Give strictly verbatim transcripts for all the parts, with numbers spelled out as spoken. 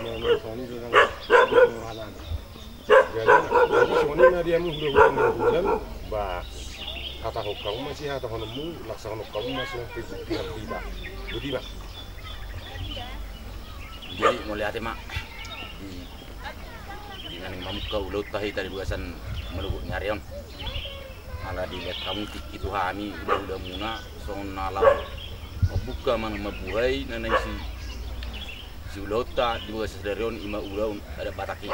Jadi, jadi songon i ma di hamu hulahula ni Tulang, ba, hatahon hamu ma sihahatahononmu, laksahon hamu ma songon pembukaan hita. Boti ma. Jadi mauliate ma di, di na naeng mamungka ulaonta hita di bagasan manogot ni ari on. Ala dilehon hamu tingki tu hami hulahula muna songon na laho mambuka manang mambuhai na naeng si, si ulaonta di bagasan sadari on, i ma ulaon adat Batak i.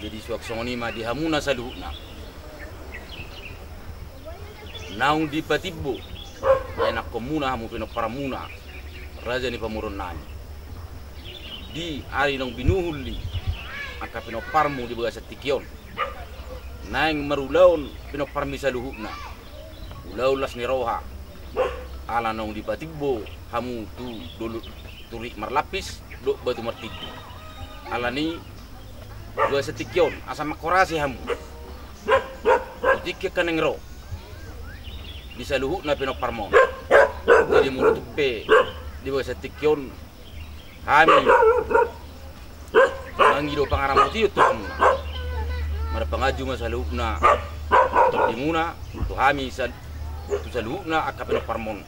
Jadi suang songon i ma di hamuna saluhutna. Naung dipatimbo, na Nangkon muna hamu pinomparmuna, raja ni pamoruon nami. Di ari naung binuhul i angka pinomparmu di bagasan tingki on, naeng marulaon pinomparmi saluhutna ulaon las ni roha, ala naung dipatimbo hamu tu dolok Turik Marlapis dohot Batu Martinggi. Alani i, di bagasan tingki on asa manghorasi hamu tu tingki angka naeng ro di saluhutna pinomparmon. Jadi molo tung pe di bagasan tingki on hami mangido pangaramoti tu hamuna, marpanganju ma saluhutna tondimuna tu hami sal-, tu saluhutna angka pinomparmon.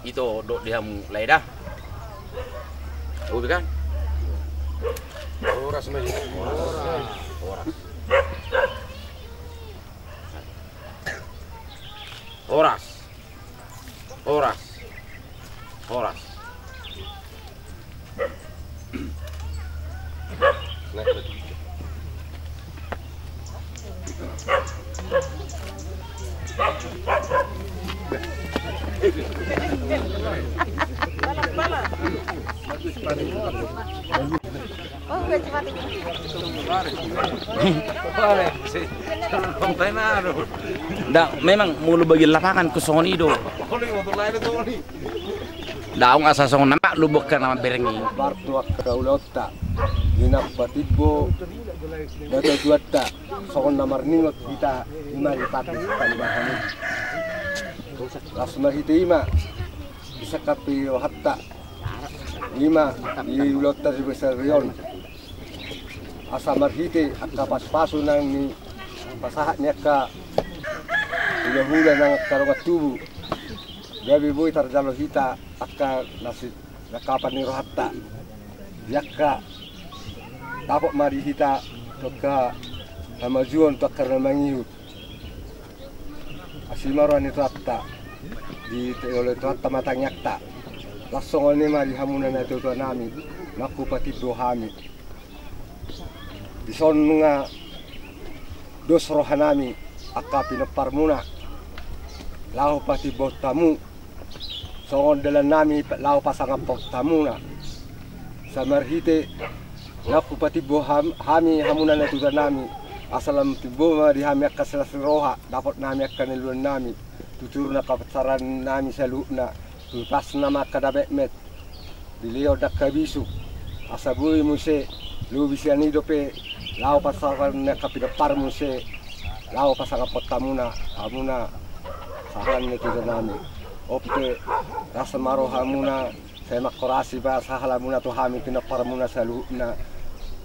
Ito dohot di hamu lae da. Tahu kan? Horas ma i. Horas. Horas. Horas. Horas. Nda, memang molo bagian lapangan ku songon i do. Daong asa songon na maklum boha na mabereng i. Bartu angka ulaonta, di na patimbo natuatuanta, songon na marningot hita, ima di pati talibahan i. Las marhite ima disangkapi rohanta, ima di ulaonta di bagasan ari on. Asa marhite angka pasupasu nang ni pasahat ni angka hulahula nang angka dongan tubu, gabe boi tarjalo hita angka na si-, na kapan ni rohanta. Di angka dapot ma di hita tu angka hamajuon tu angka na mangihut. Asi ma roha ni Tuhanta, dioloi Tuhanta ma tangiangta. Las songon i ma di hamuna natuatua nami, naung hupatimbo hami. Dison nunga dos roha nami angka pinomparmuna, laho patimbohon hamu, songon dalan nami laho pasangaphon hamuna. Asa marhite naung hupatimbo ham-, hami hamuna natuatua nami, asa lam timbo ma di hami angka silas ni roha, dapot nami angka na niuluan nami, tutur na kapasaran nami saluhutna, tu pasna ma angka na metmet, dilehon angka bisuk, asa boi muse lobi sian i dope laho pasahat ni angka pinomparmu muse, laho pasangaphon hamuna, hamuna sahala ni natuatua nami. On pe las ma rohamuna, sai manghorasi ma sahalamuna tu hami pinomparmuna saluhutna.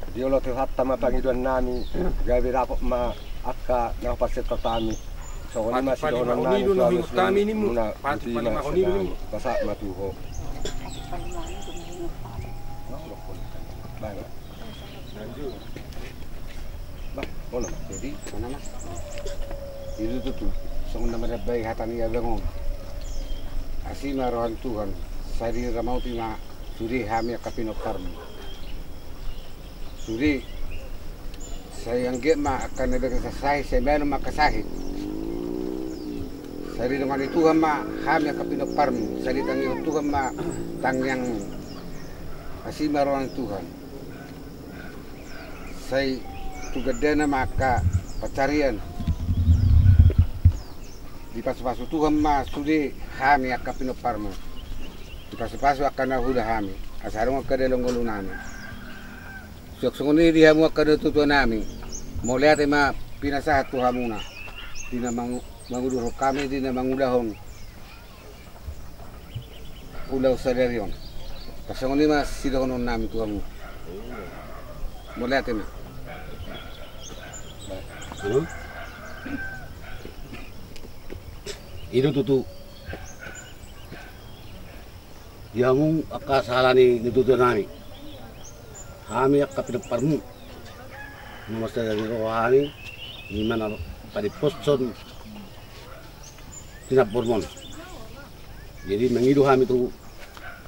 Dioloi Tuhanta ma pangidoan nami, gabe dapot ma angka na hupasahat hami. Songon i ma sidohonon nami tu hamu saluhutmuna. Pasahat ma tu ho. Bah, olo, jadi, mana, Mas? Itu tutu, songon na mandambai hata ni abang on. Asi ma roha ni Tuhan, sai diramoti ma sude hami angka pinomparmu. Sude, sai anggiat ma angka na dibege sahit, sai baenon ma angka sahit. Sai didongani Tuhan ma hami angka pinomparmu, sai ditangihon Tuhan ma tangiangmu. Asi ma roha ni Tuhan. Sai tu gandana ma angka pansarian. Dipasupasu Tuhan ma sude hami angka pinomparmu. Dipasupasu angka na hula hami, asa adong angka dalan ngolu nami. Suang songon i di hamu angka natuatua nami. Mauliate ma pinasahat tu hamuna, di na mangu-, mangudurhon hami, di na mangulahon ulaon sadari on. Asa songon i ma sidohonon nami tu hamu. Mauliate ma. Anu? I do tutu. Di hamu angka sahala ni natuatua nami. Hami angka pinomparmu. Na marsadari ni roha hami, ima na padipposhon tinampormon. Jadi mangido hami tu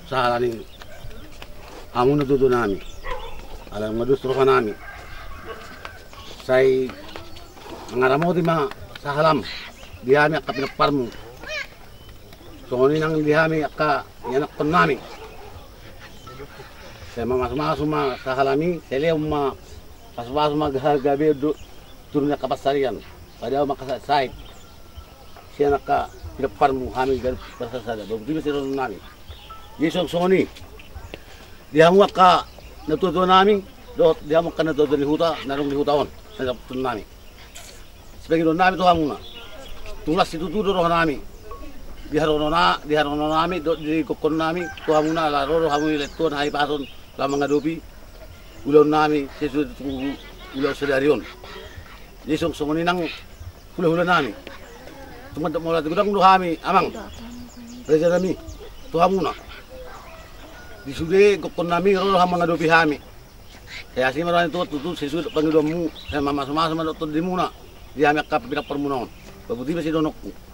sahala ni hamu natuatua nami, ala nunga dos roha nami. Sai mangaramoti ma sahalam di hami angka pinomparmu. Songon i nang di hami angka ianakkon nami. Sai mamasumasu ma sahalami, sai lehon ma pasupasu ma gabe do turun ni angka pansarian. Padahal ma angka saitsaik sian angka pinomparmu hami gabe parsada. Baru tu iba sidohonon nami. Jadi songon i di hamu angka natuatua nami dohot di hamu angka natuatua ni huta na adong di huta on, na dapot nami. Sipangidoan nami tu hamuna, tung las situtu do roha nami di haroronami, di haroronami dohot di gokhon nami tu hamuna, ala ro do hamu di lantuan hahipason laho mangadopi ulaon nami sesuai tu ulaon sadari on. Jadi songon i nang hulahula nami, tung mandok mauliate godang do hami amang raja nami tu hamuna. Di sude gokhon nami ro do hamu mangadopi hami. Sai asi ma roha ni Tuhan tutu sesuai dohot pangidoanmu, sai mamasumasu ma dohot tondimuna di hami angka pinomparmuna on. Baru tu iba sidohononku.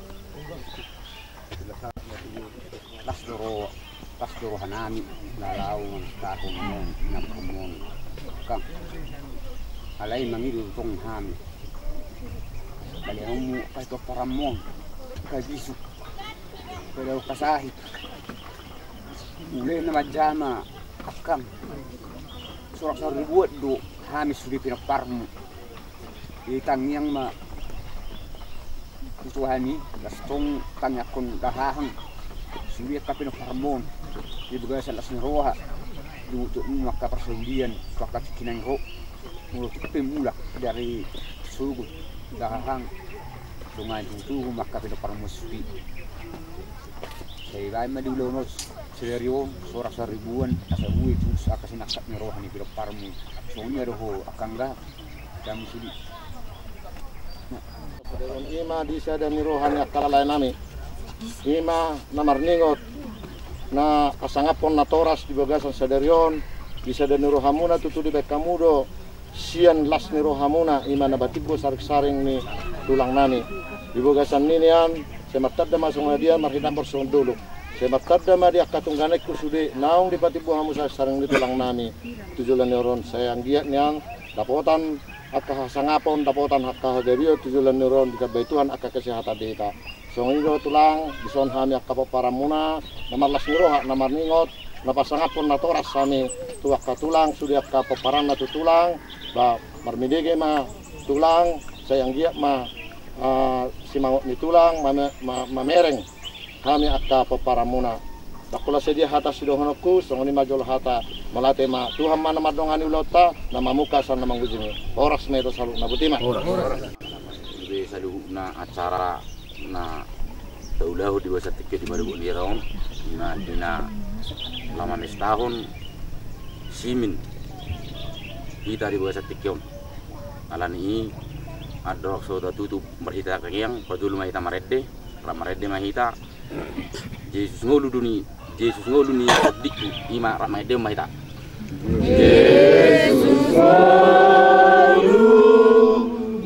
Las do ro, las do roha nami, laho manangkahon mon, inapon mon. Kan alai mangido tong hami. Baleonmu angka pinomparmon, angka bisuk, angka daoh kasahit. Ule na manjama angkang sorak saribuan do hami sude pinomparmu. Jadi tangiang ma tu Tuhan i, las tong tangiangkon dahahang sude angka pinomparmon di bagasan las ni roha. Di ujungmu angka parsaulian tu angka tingki na ro. Molo tung pe mulak dari sogot dahahang, songon i tutu ma angka pinomparmon sude. Sai baen ma di ulaon on sadari on sorak saribuan asa bue tu angka sinangkap ni roha ni pinomparmu. Songon i ma dohot angka angga. Ima di sada ni roha ni angka lae nami. Ima na marningot na pasangaphon natoras di bagasan sadari on. Di sada ni rohamuna tutu dibaen hamu do sian las ni rohamuna, ima na patimbo saringsaring ni tulang nami. Di bagasan ni nian sai martanda ma songon dia marhinambor songon dolok. Sai martanda ma di angka tungganekku sude naung dipatimbo hamu saringsaring ni tulang nami tu joloan ni ari on. Sai anggiat nian dapotan angka hasangapon, dapotan angka hagabeon tu joloan ni ari on, ditambai Tuhan angka kesehatan di hita. Songon i do tulang, dison hami angka pomparanmuna na marlas ni roha na marningot na pasangaphon natoras hami tu angka tulang sude angka pomparanna tu tulang. Ba marmedege ma tulang, sai anggiat ma simangot ni tulang mamereng hami angka pomparanmuna. Ndang pola sadia hata sidohononku, songon i ma jolo hata. Mauliate ma, Tuhan ma na mandongani ulaonta, na mamungka asa na mangujungi. Horas ma hita saluhutna, botima. Horas. Ibe saluhutna acara na taulahon di bagasan tingki on di manogot ni ari on, ima di na laho mamestahon simin hita di bagasan tingki on. Alani i andorang so tatutup marhite tangiang, pajolo ma hita marende. Rap marende ma hita. Jesus ngolu do ni, Jesus ngolu ni tondingku, ima rap marende ma hita. Jesus ngolu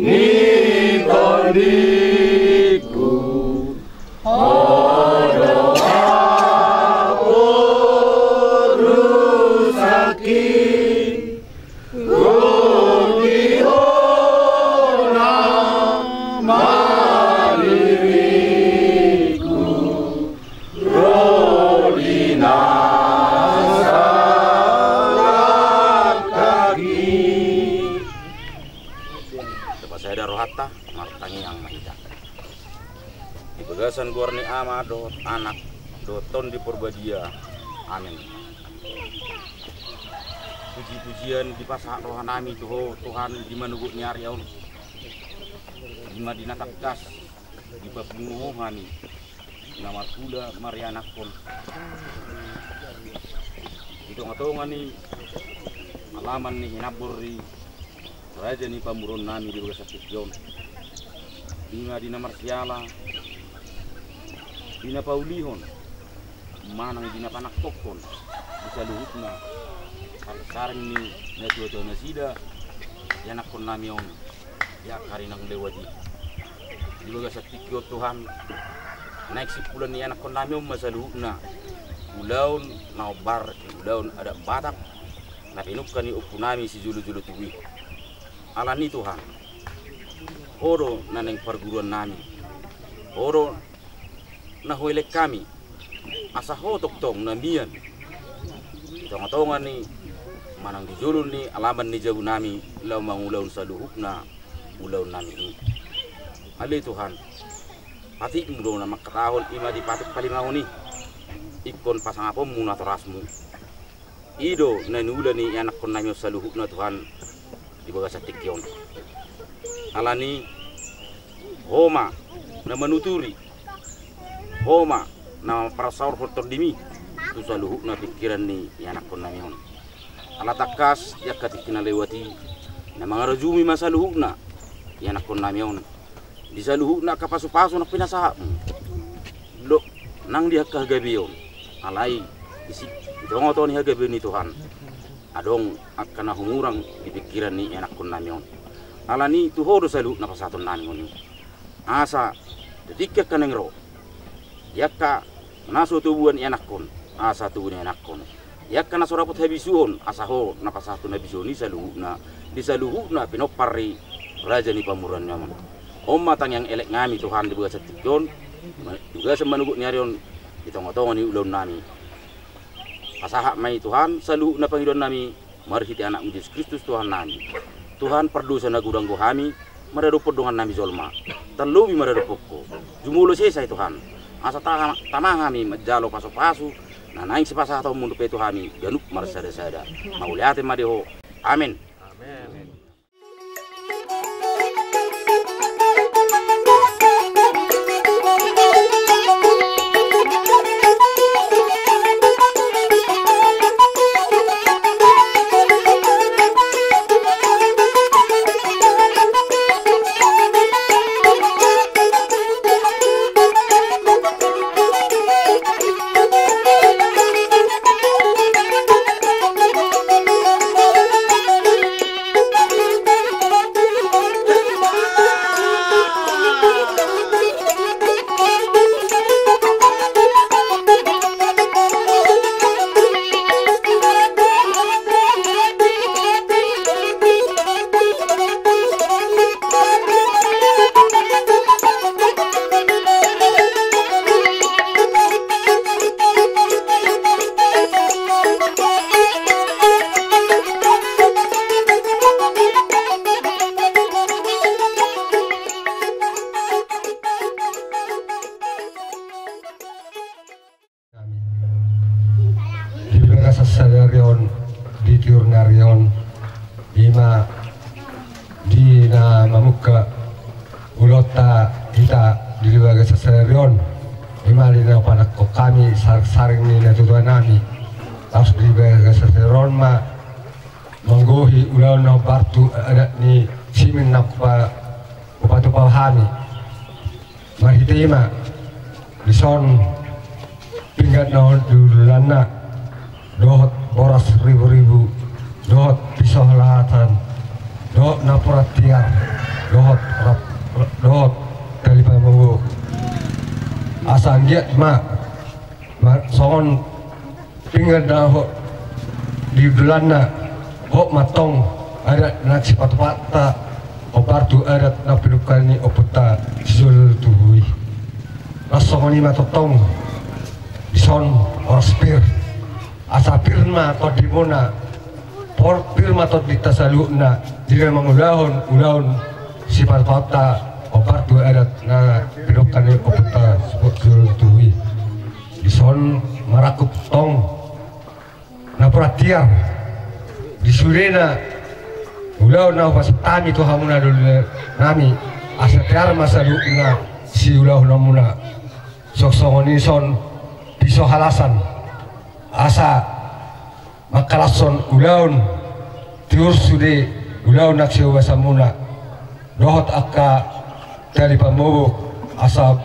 ni tondingku, odo aporusakki. Rugi hona maririku, ro di na salangkaki. Tapasada rohanta, martangiang ma hita. Di bagasan goar ni Ama dohot Anak dohot Tondi Porbadia. Amin. Puji-pujian dipasahat rohanami tu Ho Tuhan di manogot ni ari on. Ima di na tangkas dipapungu Ho hami na marhula marianakhon di tonga-tonga ni alaman ni hinambor ni raja ni pamoruonnami di bagasan tingki on. Ima di na marsiala, di na paulihon manang di na panangkokhon di saluhutna saringsaring ni natuatua nasida ianakhonnami on di angka ari naung lewat i. Di bagasan tingki on Tuhan, naeng simpulan ni ianakhonnami on ma saluhutna ulaon na hombar, ulaon adat Batak na pinungka ni ompunami sijolojolo tubu i. Alani Tuhan, Ho do na naeng parguruannami, Ho do na huelek hami Asa ho tongtong na mian di tongatonga ni manang di jolo ni alaman ni jabu nami laho mangulahon saluhutna ulaon nami i. Ale Tuhan, patikmu do na mangkatahon i ma di patik palimaon i. Ingkon pasangaponmu natorasmu. I do na niula ni ianakkon nami on saluhutna Tuhan di bagasan tingki on. Alani ho ma na manuturi, ho ma na parsaorhon tondimi tu saluhutna pingkiran ni ianakkon nami on. Ala tangkas di angka tingki na lewat i na mangarajumi ma saluhutna ianakkon nami on. Di saluhutna angka pasupasu na pinasahatmu do nang di angka hagabeon. Alai di si, di tongatonga ni hagabeon i Tuhan, adong angka na humurang di pingkiran ni ianakkon nami on. Alani tu ho do saluhutna pasahaton nami on i. Asa di tingki angka naeng ro, di angka na so tubuan ianakkon, asa tubu ni ianakkon. Di angka na so dapot habisuhon, asa ho na pasahathon habisuhon i saluhutna di saluhutna pinompar ni raja ni pamoruon nami on. On ma tangiang elek nami Tuhan di bagasan tingki on, di bagasan manogot ni ari on, di tongatonga ni ulaon nami. Pasahat ma i Tuhan saluhutna pangidoan nami marhite Anakmu Jesus Kristus Tuhan nami. Tuhan, pardosa na godang do hami maradophon dongan nami jolma, tarlobi maradophon Ho. Jumolo sesa i Tuhan, asa tama, tama hami manjalo pasupasu na naeng sipasahatonmu dope tu hami ganup marsadasada. Mauliate ma di Ho. Amen. Amen. Di bagasan sadari on, di tiur ni ari on, i ma di na mamungka ulaonta hita di bagasan sadari on, i ma di na hupanangkok hami saring-saring ni natuatua nami. Laos di bagasan sadari on ma manggohi ulaon na hombar tu adat ni simin na hupa, hupatupa hami. Marhite i ma dison pinggan na hot di ululanna, dohot boras riburibu, dohot piso halasan, dohot napuran tiar, dohot rap, dohot tali pamobo. Asa anggiat ma, ma songon pinggan na hot di ululanna, hot ma tong adat na sipatupaonta hombar tu adat na pinungka ni ompunta sijolo tubu i. Laos songon i ma tongtong dison horas pir, asa pir ma tondimuna, pir ma tondinta saluhutna di na mangulahon ulaon sipatupaonta hombar tu adat na pinungka ni ompunta sijolo tubu i. Dison marangkup tong napuran tiar di sudena ulaon na hupasahat hami tu hamuna doli nami, asa tiar ma saluhutna siulahononmuna. Songon i dison piso halasan, asa mangkalashon ulaon tiur sude ulaon na siubasanmuna, dohot angka tali pamobo, asa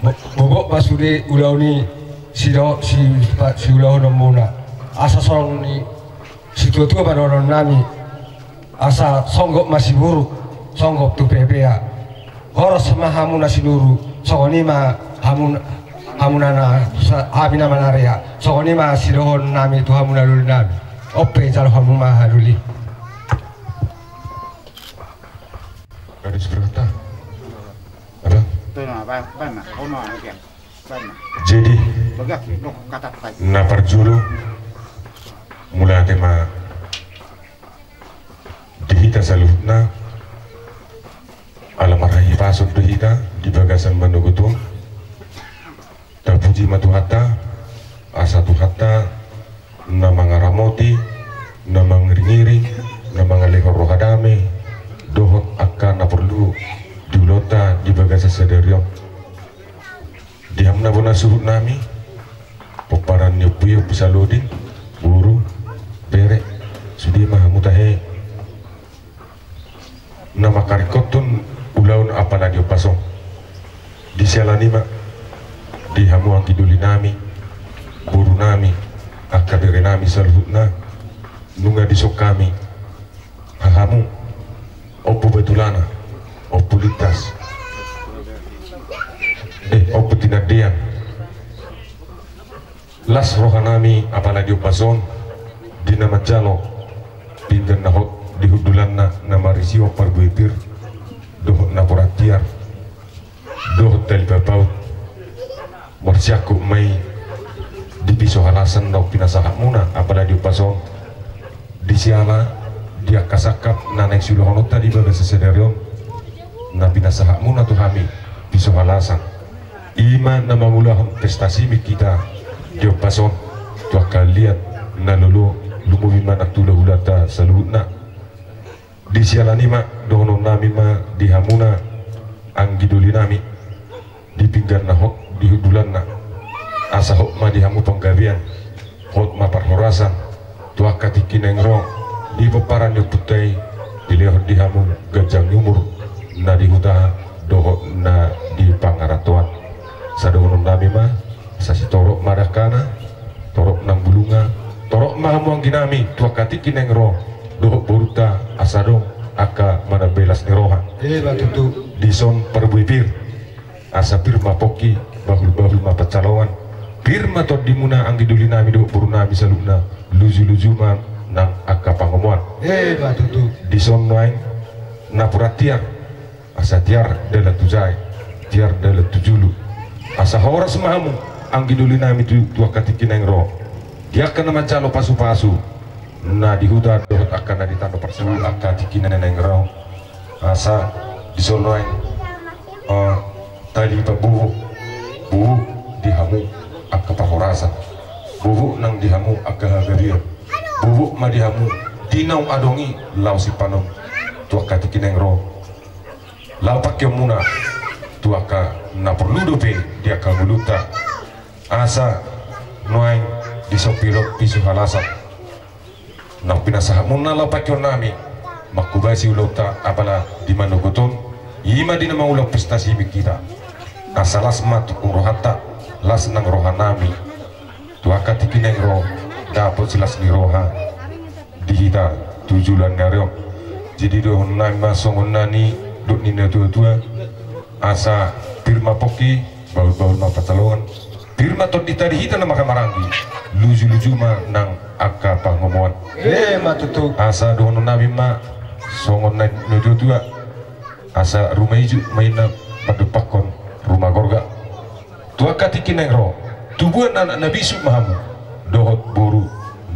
bo, bobot ma sude ulaon i sido, si, siulahononmuna. Asa songon ni situatua ma dohonon nami, asa songgop ma siburuk, songgop tu pepea. Horas ma hamuna sinuru, songon i ma hamun, hamuna na sa, hami na manarea. Songon i ma sidohonon nami tu hamuna doli nami. On pe jalo hamu ma hadoli. Ada seperti apa? Ada. Jadi, Na parjolo, mauliate ma di hita saluhutna, ala marhahipason do hita di bagasan manogot on. Tapuji ma Tuhanta, asa Tuhanta na mangaramoti, na mangiringiring, na mangalehon roha dame dohot angka na porlu di ulaonta di bagasan sadari on. Di hamu na bona suhutnami, pomparan ni ompu i, Ompu Saloding, boru, bere, sude ma hamu tahe na mangkaringkothon ulaon apala di ombas on. Di siala ni i ma, di hamu anggi dolinami, borunami, angka berenami saluhutna, nunga dison hami, hahamu, Ompu Batulana, Ompu Lintas, eh, Ompu Tinandean. Las rohanami apala di ombas on, di na manjalo pinggan na hot di hundulanna na marisihon parbue pir dohot napuran tiar dohot tali papaut. Marsiangkup ma i di piso halasan naung pinasahatmuna apala di ombas on. Di siala di angka sangkap na naeng siulahononta di bagasan sadari on, na pinasahatmuna tu hami piso halasan. I ma na mangulahon pesta simic hita di ombas on tu angka liat na lolo, lumobi ma nang tu hulahulanta saluhutna. Di siala ni i ma, dohononnami ma di hamuna anggi dolinami, di pinggan na hot di hundulanna, asa hot ma di hamu panggabean, hot ma parhorasan tu angka tingki naeng ro. Di pomparan ni ompunta i, dilehon di hamu ganjang ni umur na di huta dohot na di pangarantoan. Asa dohononnami ma, asa sitorop ma dangkana, torop nang bulungna, torop ma hamu angginami tu angka tingki naeng ro dohot borunta, asa adong angka manambai las ni roha. Emma tutu. Dison parbue pir, asa pir ma pongki, bahulbahul ma pansalongan. Pir ma tondimuna anggi dolinami dohot borunami saluhutna, lujuluju ma nang angka pangomoan. Emma tutu. Dison nuaeng napuran tiar, asa tiar dalan tu jae, tiar dalan tu julu. Asa horas ma hamu anggi dolinami tu, tu angka tingki naeng ro, di angka na manjalo pasupasu na di huta dohot angka na di tano parserahan, angka tingki naeng ro. Asa dison nuaeng, eh, tali pabobo, bobo di hamu angka parhorasan, bobo nang di hamu angka hagabeon, bobo ma di hamu di naung adong i laho sipanon tu angka tingki naeng ro. Laho pangkeonmuna tu angka na porlu dope di angka ngolunta. Asa nuaeng dison pilot piso halasan naung pinasahatmuna laho pangkeonnami manghobasi ulaonta apala di manogot on, i ma di na mangulahon pesta simic hita. Asa las ma tongtong rohanta, las nang rohanami tu angka tingki naeng ro, dapot silas ni roha di hita tu joloan ni ari on. Jadi dohononnami ma songon na nidok ni natuatua, asa pir ma pongki, bahulbahul ma pansalongan. Pir ma tondinta di hita na marhahamaranggi, lujuluju ma nang angka pangomoan. Emma tutu. Asa dohononnami ma songon na nidok ni natuatua, asa ruma ijuk ma inna mandompakhon ruma gorga. Tu angka tingki naeng ro, tubuan anak na bisuk ma hamu dohot boru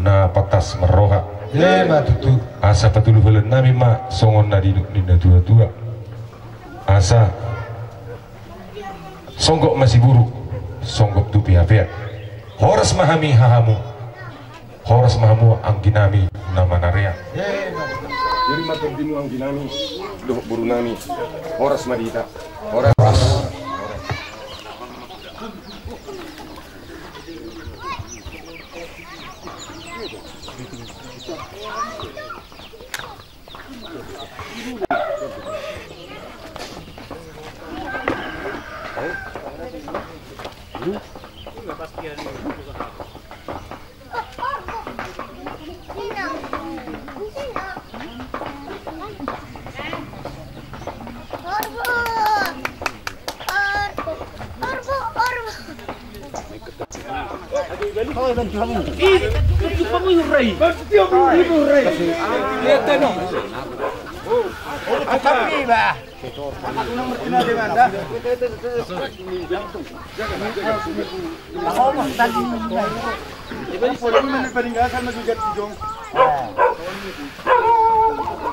na pantas marroha. Emma tutu. Asa patuluhalannami ma songon na nidok ni natuatua, asa songgop ma siburuk, songgop tu peapea. Horas ma hami hahamu, horas ma hamu angginami na manarea. Jadi ma tondinami angginami dohot borunami, horas ma di hita. Horas.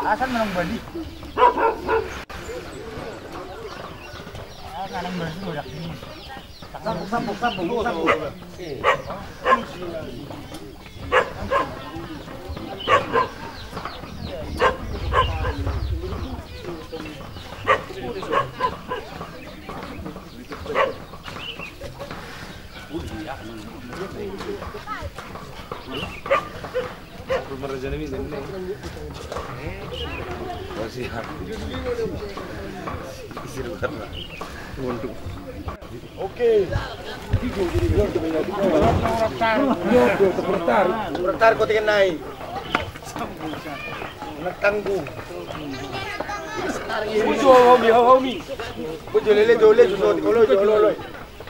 Asal menang balik. Ah, kanan balik udah. Sambung, sambung, sambung, sambung. Oke. Bertar kau tinggal naik. Nak tanggung. Ujo, homi, homi. Ujo, lele, jole, suso, tikolo, jolo, loi.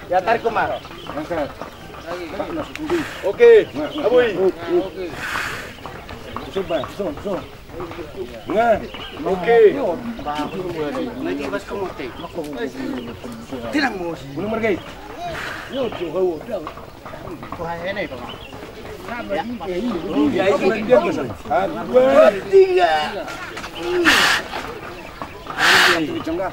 Ya, tarik kemar. Oke, abui. Coba, so, so. Nah, oke. Nanti bas kamu teh. Tidak mau sih. Belum mergai. Yo, coba, udah. Wah, ini, Pak. Ya, ini. Dua, tiga. Satu, cenggah.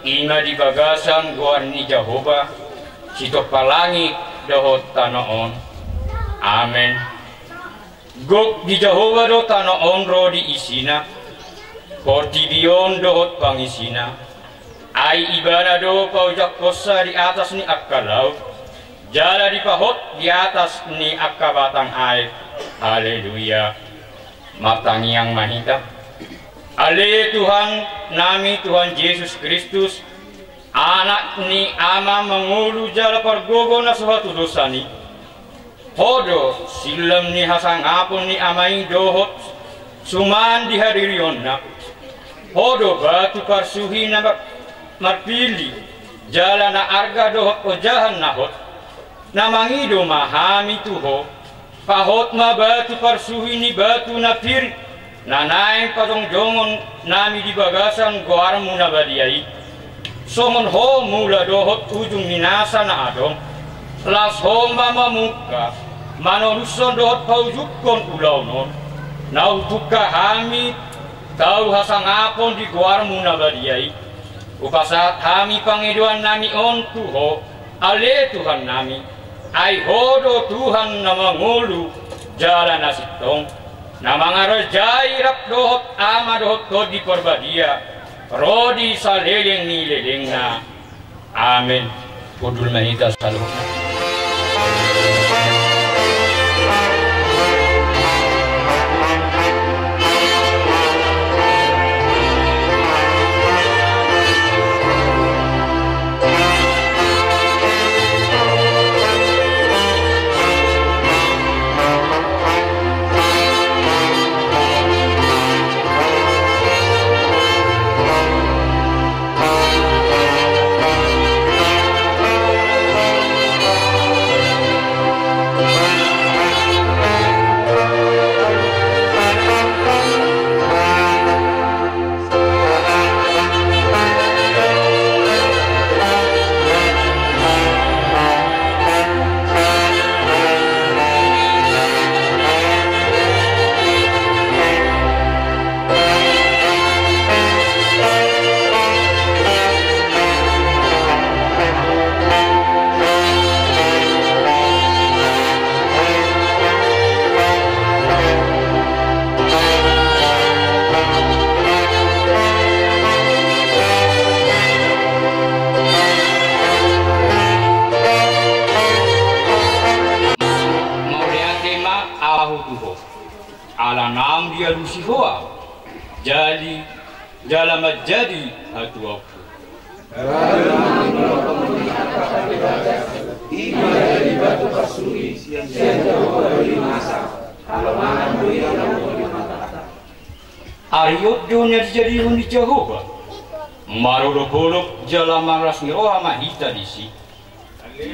I ma di bagasan goar ni Jahowa, sitompa langit dohot tano on. Amen. Gok di Jahowa do tano on ro di isina, portibi on dohot pangisina. Ai Ibana do paojak hosa di atas ni angka laut, jala dipahot di atas ni angka batang aek. Haleluya. Martangiang ma hita. Ale Tuhan nami, Tuhan Jesus Kristus, Anak ni Ama mangolu jala pargogo na so hatudosan i. Ho do sillam ni hasangapon ni Ama i dohot suman di hadirionna. Ho do batu parsuhi na mar-, marpili, jala na arga dohot ojahan na hot. Na mangido ma hami tu Ho, pahot ma batu parsuhi ni batu na pir, na naeng pajongjongon nami di bagasan goarmu na badia i. Songon Ho mula dohot ujung ni nasa na adong, las Ho ma mamungka, manolushon dohot paujunghon ulaon on. Na humpungka hami tu hasangapon di goarmu na badia i. Hupasahat hami pangidoan nami on tu Ho, ale Tuhan nami, ai Ho do Tuhan na mangolu jala na sintong, na mangarajai rap dohot Ama dohot Tondi Parbadia, ro di saleleng ni lelengna. Amen. Hundul ma hita saluhutna. Mauliate ma ahu tu Ho, ala naung dialusi Ho ahu, jala, jala manjadi hatuaonku. Gabe ma mangulahon ni angka pande bagas, i ma jadi batu parsuhi sian Jahowa do i nasa, ala mangan do ia na muli mangkata. Ari on do na dijadihon ni Jahowa, marolopolop jala marlas ni roha ma hita disi. Ale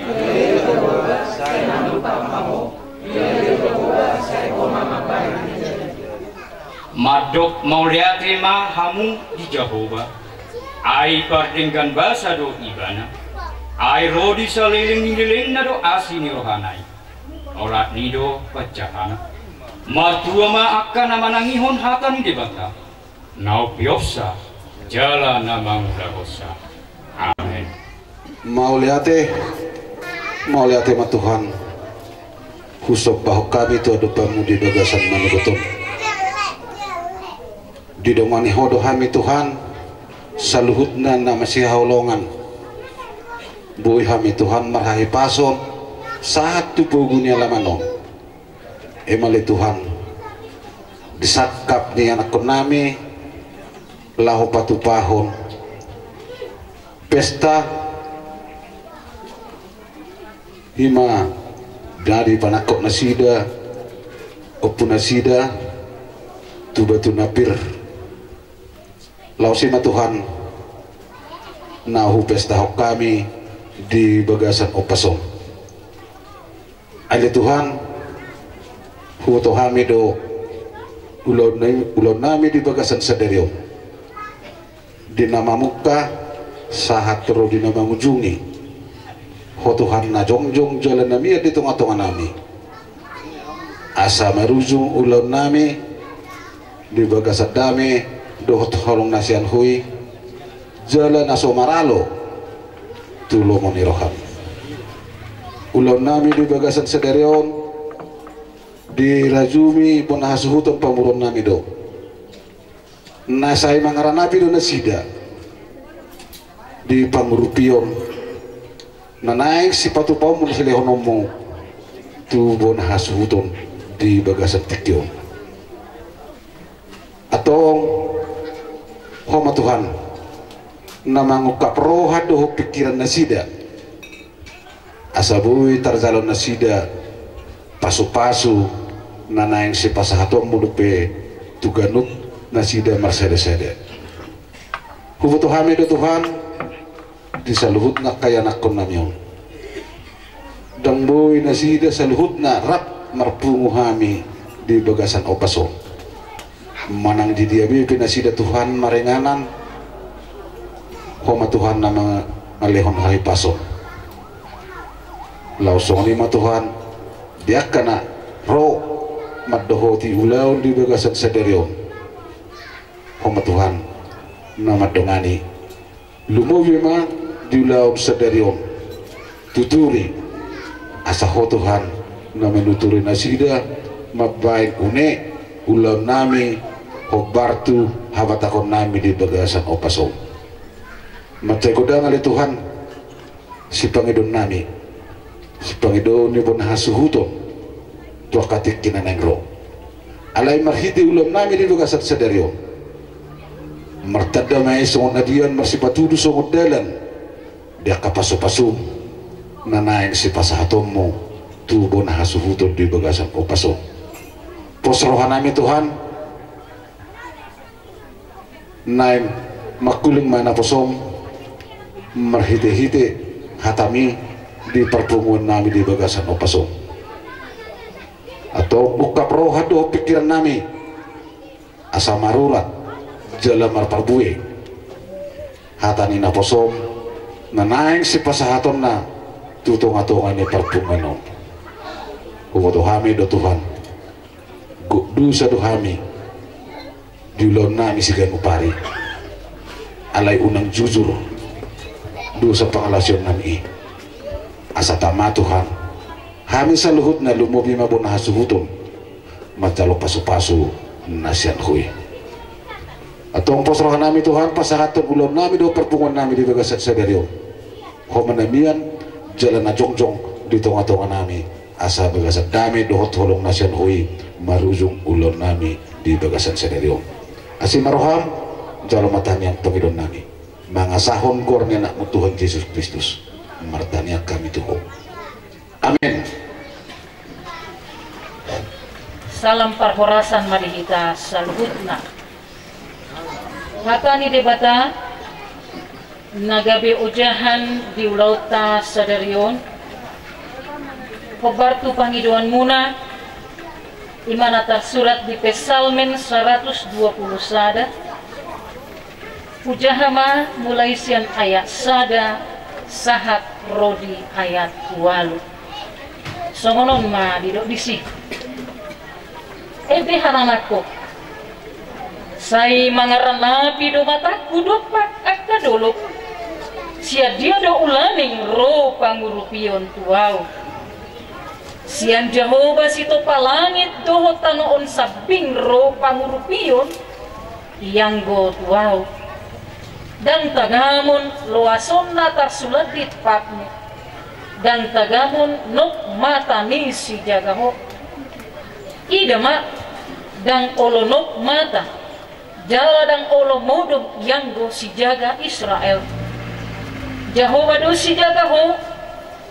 Jahowa, sai na mangulahon ma Ho, ia ale Jahowa, sai Ho ma mambahen. Mandok mauliate ma hamu di Jahowa, ai pardenggan basa do Ibana, ai ro di saleleng ni lelengna do asi ni rohana i. Olat ni do pancahana. Martua ma angka na manangihon hata ni Debata, na umpeopsa jala na mangulahonsa. Amen. Mauliate, mauliate ma Tuhan. Husombahon hami tu adopanmu di bagasan manogot on. Didongani Ho do hami Tuhan, saluhutna na masihaholongan. Boi hami Tuhan marhahipason, sahat tu pogu ni alaman on. Emma ale Tuhan, disangkap ni anakkonnami, laho patupahon pesta, i ma na dipanangkok nasida, ompu nasida, tu batu na pir. Laos i ma Tuhan, na hupestahon hami di bagasan ompas on. Ale Tuhan, huboto hami do ulaon nami, ulaon nami di bagasan sadari on. Di na mamungka, sahat ro di na mangujungi. Ho Tuhan na jongjong jala na mian di tongatonganami. Asa marujung ulaon nami, di bagasan dame, dohot holong na sian Ho i, jala na so maralo tu lomo ni roham. Ulaonnami di bagasan sadari on dirajumi bona hasuhuton pamoruonnami do. Na sai mangaranapi do nasida di pangurupion na naeng sipatupaonmu, silehononmu tu bona hasuhuton di bagasan tingki on. Antong, Ho ma Tuhan, na mangungkap roha dohot pingkiran nasida, asa boi tarjalo nasida pasupasu na naeng sipasahatonmu dope tu ganup nasida marsadasada. Huboto hami do Tuhan, di saluhutna angka ianakkonnami on, ndang boi nasida saluhutna rap marpungu hami di bagasan ombas on. Manang di dia be pe nasida Tuhan maringanan, Ho ma Tuhan na mangalehon hahipason. Laos songon i ma Tuhan, di angka na ro mandohoti ulaon di bagasan sadari on, Ho ma Tuhan na mandongani. Lumobi ma di ulaon sadari on, tuturi, asa Ho Tuhan na manuturi nasida mambahen une ulaonnami hombar tu habatahonnami di bagasan ombas on. Mansai godang ale Tuhan sipangidoonnami, sipangidoon ni bona hasuhuton tu angka tingki na naeng ro. Alai marhite ulaonnami di bagasan sadari on, martanda ma i songon adian, marsipatudu songon dalan di angka pasupasum na naeng sipasahatonmu tu bona hasuhuton di bagasan ombas on. Pos rohanami Tuhan, naeng mangkuling ma naposom marhitehite hatami di parpunguonnami di bagasan ombas on. Antong ungkap roha dohot pingkirannami, asa marurat jala marparbue hata ni naposom na naeng sipasahatonna tu tongatonga ni parpunguan on. Huboto hami do Tuhan, gok dosa do hami di ulaonnami siganup ari. Alai unang jujur dosa pangalaosionnami i. Asa tama Tuhan, hami saluhutna lumobi ma bona hasuhuton manjalo pasupasu na sian Ho i. Antong pos rohanami Tuhan, pasahathon ulaonnami dohot parpunguannami di bagasan sadari on. Ho ma na mian jala na jongjong di tongatonganami, asa bagasan dame dohot holong na sian Ho i marujung ulaonnami di bagasan sadari on. Asi ma roham, jalo ma tangiang pangidoonnami mangasahon goar ni Anakmu Tuhan Jesus Kristus, martangiang hami tu Ho. Amen. Salam parhorasan ma di hita saluhutna. Hata ni Debata na gabe ojahan di ulaonta sadari on, hombar tu pangidoanmuna, i ma na tarsurat di Psalmen saratus dua pulu sada. Hujaha ma mulai sian ayat sada sahat ro di ayat ualu. Songon on ma didok disi. Ende haranakku, sai mangaranapi do matangku dompak angka dolok. Sian dia do ulaning ro pangurupion tu ahu? Sian Jahowa sitompa langit dohot tano on sambing ro pangurupion, ianggo tu ahu. Ndang tagamon loasonna tarsulat di patmu, ndang tagamon nop mata ni sijaga ho. Ida ma, ndang olo nop mata, jala ndang olo modom ianggo sijaga Israel. Jahowa do sijaga ho,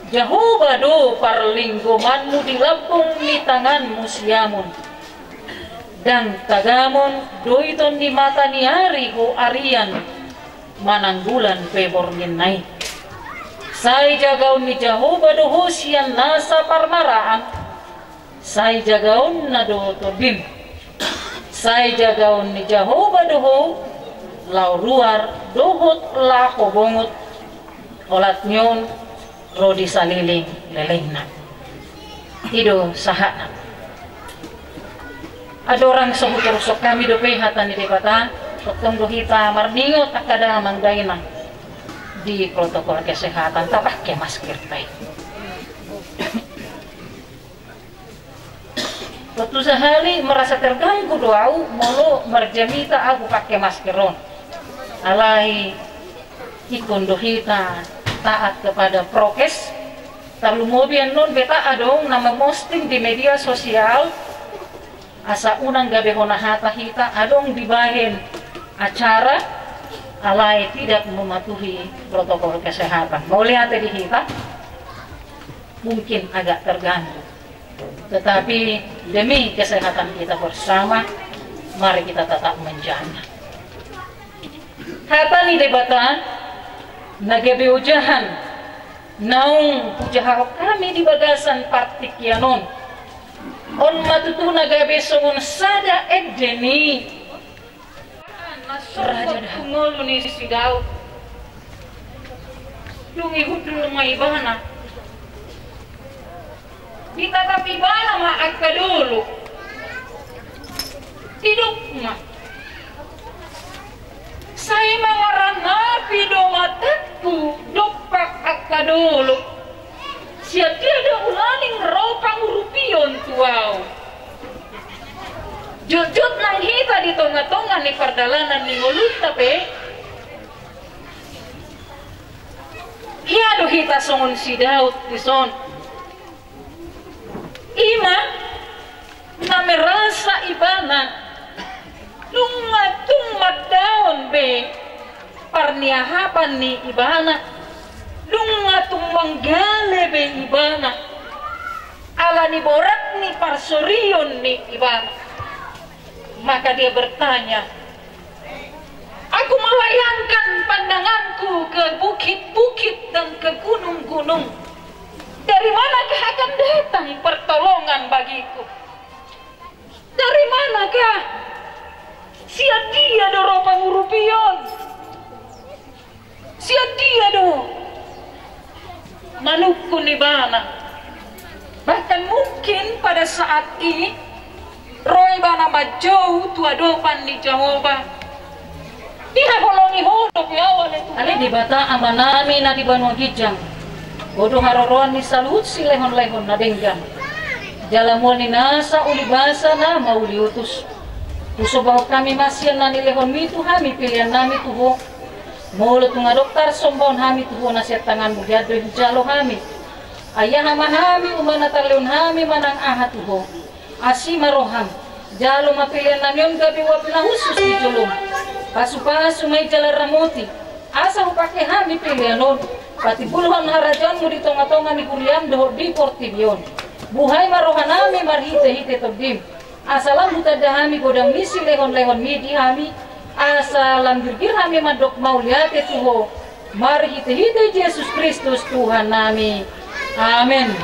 Jahowa do parlinggomanmu di lambung ni tanganmu siamun. Ndang tagamon doiton ni mata ni ari ho arian manang bulan pe borngin nai. Sai jagaon ni Jahowa do ho sian nasa parmaraan, sai jagaonna do tondin. Sai jagaon ni Jahowa do ho laho ruar dohot laho bongot, olat ni on ro di saleleng lelengna. I do sahatna. Andorang so hutorusok hami dope hata ni Debata, Tongtong do hita marningot angka damang dainang di protokol kesehatan, tapake maskerta i. Tontu sahali merasa terganggu do au molo marjamita au pake masker on. Alai ingkon do hita taat kepada prokes. Tarlumobi annon beta adong na memosting di media sosial, asa unang gabe hona hata hita adong dibahen acara alai tidak mematuhi protokol kesehatan. Mauliate di hita, mungkin agak terganggu. Tetapi demi kesehatan kita bersama, mari kita tetap menjaga. Hata ni Debata na gabe ojahan naung hujahahon hami di bagasan partingkian on. On ma tutu na gabe songon sada ende ni raja da. Ngolu ni si Daud. Dung ihundul ma ibana, ditatap ibana ma angka dolok. Didok ma, sai mangaranapi do matangku dompak angka dolok. Sian dia do ulaning ro pangurupion tu au. Jotjot nang hita di tongatonga ni pardalanan ni ngolunta pe, hea do hita songon si Daud dison. Ima na merasa ibana nunga tung mandaon be parniahapan ni ibana, nunga tung manggale be ibana ala ni borat ni parsorion ni ibana. Maka dia bertanya, aku melayangkan pandanganku ke bukit-bukit dan ke gunung-gunung. Dari manakah akan datang pertolongan bagiku? Dari manakah? Sian dia do ro pangurupion? Sian dia do? Manungkun ibana. Bahkan mungkin pada saat i ro ibana manjou tu adopan ni Jahowa. Dihaholongi ho dope au ale Tuhan. Ale Debata Amanami na di banua ginjang, Ho do haroroan ni saluhut silehonlehon na denggan. Jala mual ni nasa uli basa na mauli utus, husombahon hami ma sian na nilehonmi tu hami peleannami tu Ho. Molo tung adong tarsombaon hami tu Ho na sian tanganmu, hian do i hujalo hami. Ai aha ma hami umbahen na tarlehon hami manang aha tu Ho, asi ma roham. Jalo ma peleannami on gabe uap na hushus di jolom. Pasupasu ma i jala ramoti, asa hupake hami pelean on patimbulhon harajaonmu di tongatonga ni huriam dohot di portibi on. Buhai ma rohanami marhitehite Tondim, asa lam hutanda hami godang ni silehonlehonmi di hami, asa lam girgir hami mandok mauliate tu Ho, marhitehite Jesus Kristus Tuhannami. Amen.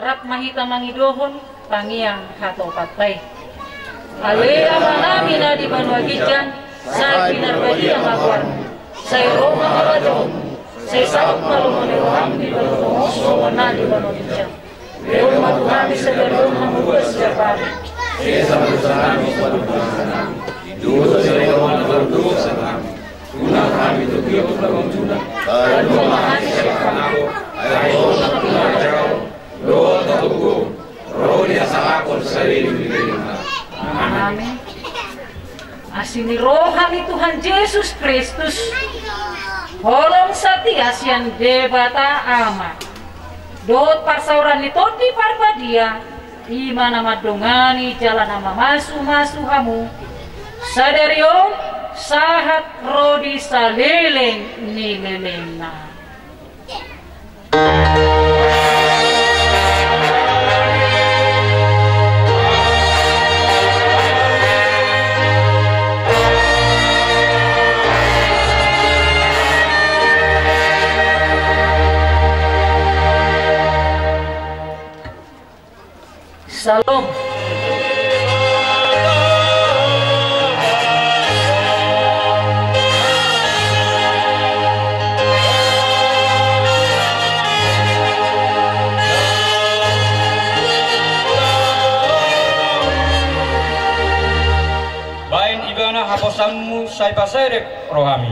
Rap ma hita mangidohon tangiang hatopanta i. Ale Amanami na di banua ginjang, sai pinarbadia ma goarmu. Sai ro ma harajaonmu. Sai saut ma lomo ni roham di banua tonga on songon na di banua ginjang. Lehon ma tu hami sadari on hangoluan siapari. Esa ma dosanami songon na mangaluhon hami dosa sian na mangaluhon dosa tu hami. Unang hami togihon tu pangunjunan. Palua ma hami Asi ni roha ni Tuhan Jesus Kristus, holong satia sian Debata Ama, dohot parsaoran ni Tondi Parbadia, i ma na mandongani jala na mamasumasu hamu sadari on sahat ro di saleleng ni lelengna. Syalom. Baen ibana haposanmu sai pasedek rohami.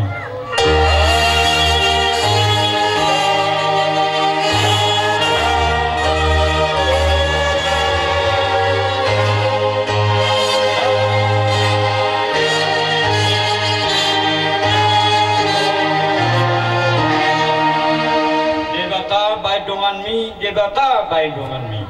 Debata baen donganmi, Debata baen donganmi.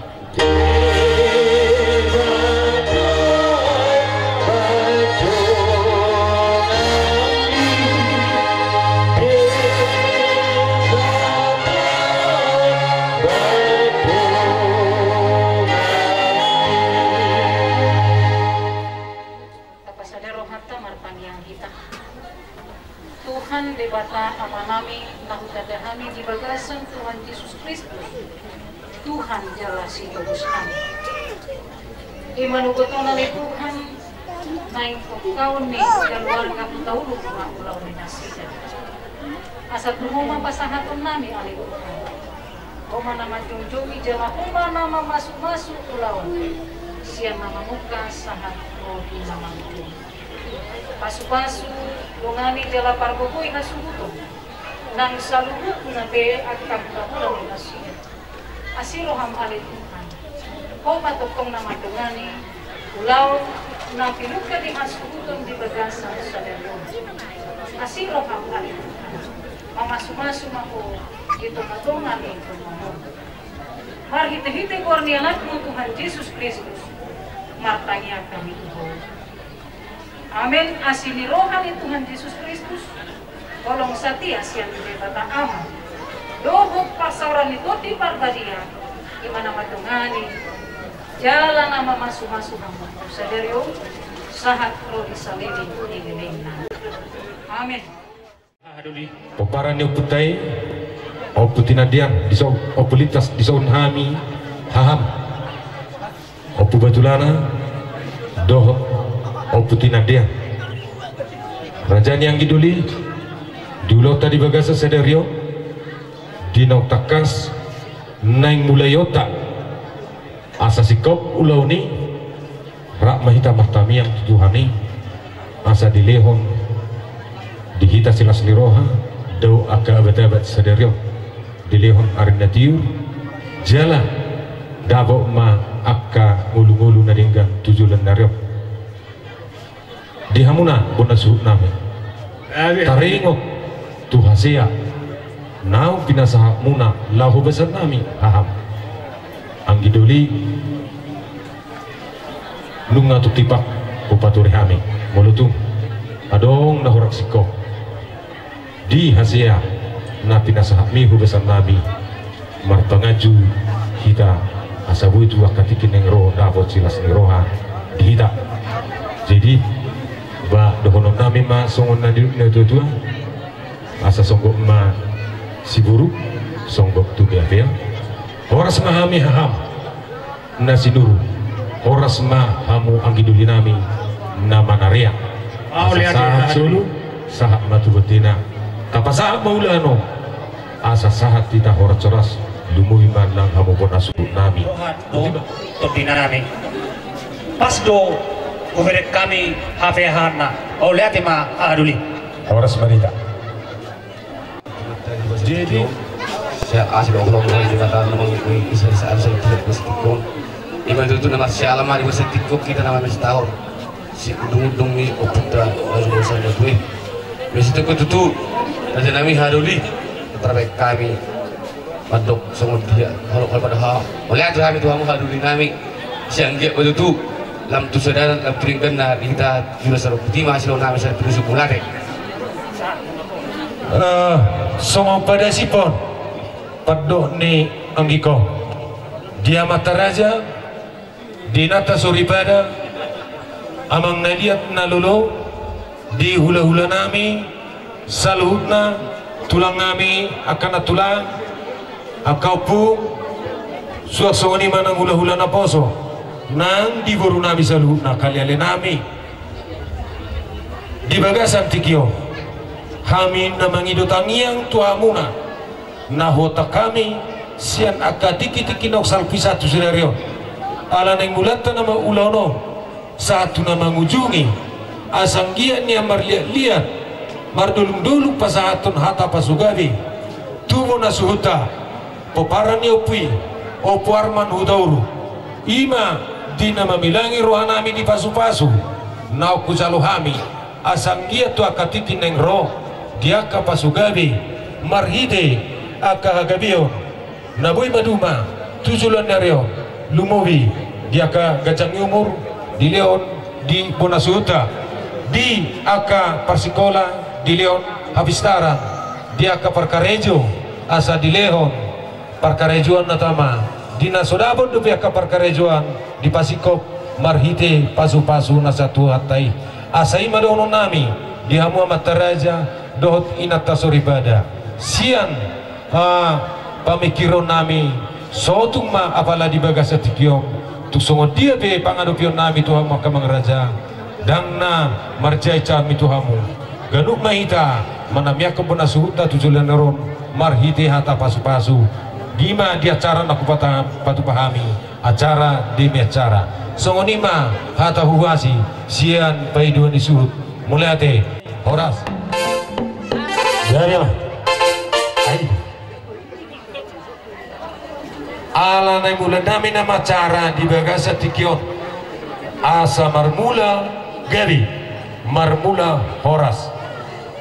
Tapasada rohanta martangiang hita. Tuhan Debata Amanami, na hutanda hami di bagasan Tuhan Jesus Kristus, Tuhan jala Sitobus hami. Ima nunga tona ni Tuhan, naeng pongkaon ni keluarga Hutauruk ma ulaon ni nasida. Asa tu Ho ma pasahaton nami ale Tuhan. Ho ma na manjongjongi jala Ho ma na mamasumasu ulaon sian na mamungka sahat ro di na mangujungi. Pasupasu, dongani jala pargogoi hasuhuton nang saluhutna be angka hulahula ni nasida. Asi roham ale Tuhan. Ho ma tongtong na mandongani ulaon na pinungka ni hasuhuton di bagasan sadari on. Asi roham ale Tuhan. Mamasumasu ma Ho di tongatonga ni tonga on. Marhitehite goar ni Anakmu Tuhan Jesus Kristus, martangiang hami tu Ho. Amen. Asi ni roha ni Tuhan Jesus Kristus, holong satia sian Debata Ama, dohot parsaoran ni Tondi Parbadia, ima na mandongani jala na mamasumasu hamu sadari on sahat ro di saleleng ni lelengna. Amen. Pomparan ni ompunta i, Ompu Tinandian, dison, Ompu Lintas, dison hami haham, Ompu Batulana dohot Ompu Tinandian. Raja ni anggi doli, di ulaonta di bagasan sadari on, di naung tangkas naeng mulaionta. Asa singkop ulaon i, rap ma hita martangiang tu Tuhan i, asa dilehon di hita silas ni roha, dao angka abatabat sadari on, dilehon ari na tiur, jala dapot ma angka ngolungolu na denggan tu joloan ni ari on. Di hamuna bona suhutnami. Amin. Taringot tu hasea naung pinasahatmuna laho basannami haham. Anggi doli, nunga tung tipak hupature hami. Molo tung adong na hurang singkop di hasea na pinasahatmi hu basannami, marpanganju hita asa boi tu angka tingki naeng ro dapot silas ni roha di hita. Jadi, ba dohononnami ma songon na nidok ni natuatua, asa songgop ma siburuk, songgop tu peapea. Horas ma hami haham na sinuru, horas ma hamu anggi dolinami na manarea. Asa sahat solu, sahat ma tu bontean. Tapasahat ma ulaon, asa sahat hita horas-horas, lumobi ma nang hamu bona suhutnami. Roha do tondinami. Pas do hubereng hami hapeahanna. Mauliate ma anggi doli. Horas ma di hita. Jadi, siap asli Allah, Allah di mata nama mengikuti kisah saat saya tidak bersetikung. Ima tutu nama sialam hari bersetikung kita nama mestahun. Siundung-undung ni ompunta na jumolo sian na tutu i. Molo sitongkin tutu, raja nami, haha doli, tarbaen hami mandok songon dia, halo, halo pada ha. Mauliate hami tu hamu haha doli nami. Sai anggiat ma tutu, lam tu sada dalan, lam tu denggan na hita jumolo sadari on, i ma hasilon nami sian pudosonmuna, ate. Eh, songon padasipon pandok ni anggingku, di amanta raja, di inanta soripada, amang na liat na lolo, di hula-hula nami saluhutna, tulang nami, angka nantulang, angka ompung, suang songon i ma nang hula-hula naposo, nang di boru nami saluhutna, angka ale-ale nami. Di bagasan tingki on, hami na mangido tangiang tu hamuna, na huontang hami sian angka tingki-tingki naung salpu sahat tu sadari on. Ala naeng mulanta nama ulaon on sahat tu na mangujungi, asa anggiat nian marliat-liat, mardolung-dolung pasahathon hata pasugabe tu bona suhutna, pomparan ni ompu i, Ompu Arman Hutauruk. I ma di na mamilangi roha nami di pasu-pasu naung hujalo hami, asa anggiat tu angka tingki naeng ro, di angka pasugabe marhite angka hagabeon na boi maduma tu joloan ni ari on, lumobi di angka ganjang ni umur dilehon di bona suhutna, di angka parsikola dilehon hapistaran, di angka parkarejo asa dilehon parkarejoan na tama, di na so dapot dope angka parkarejoan dipasingkop marhite pasu-pasu na sian Tuhanta i. Asa i ma dohonon nami di hamu amanta raja dohot inanta soripada. Sian, ah, pamingkiron nami, so tung ma apala di bagasan tingki on, tung songon dia pe pangadopion nami tu hamu angka amang raja, ndang na marjai hami tu hamu. Ganup ma hita manamiangkon bona suhutna tu joloan ni ari on marhite hata pasu-pasu. I ma di acara na hupata-, hupatupa hami, acara demi acara. Songon i ma hata huhuasi sian paidoan ni suhut. Mauliate. Horas. Jadi, Mas. Ai. Ala naeng mulai nami nama acara di bagasan tingki on, asa marmula gabe, marmula horas.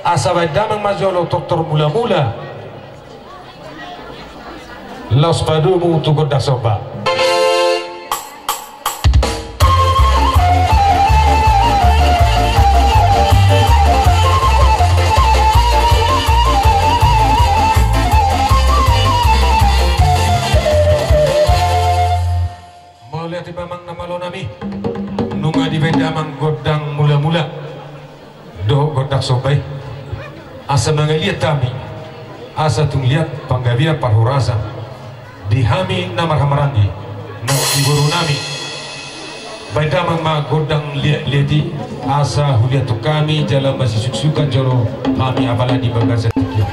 Asa baen damang ma jolo tortor mula-mula. Laos padomu tu gondang somba. Mauliate ma amang na malo nami. Nunga dibaen damang gondang mula-mula dohot gondang somba i, asa mangaliat hami, asa tung liat panggabean parhorasan di hami na marhahamaranggi, na di boru nami. Baen damang ma gondang liat-liat i, asa huliathon hami jala masisuksukan jolo hami apala di bagasan tingki on.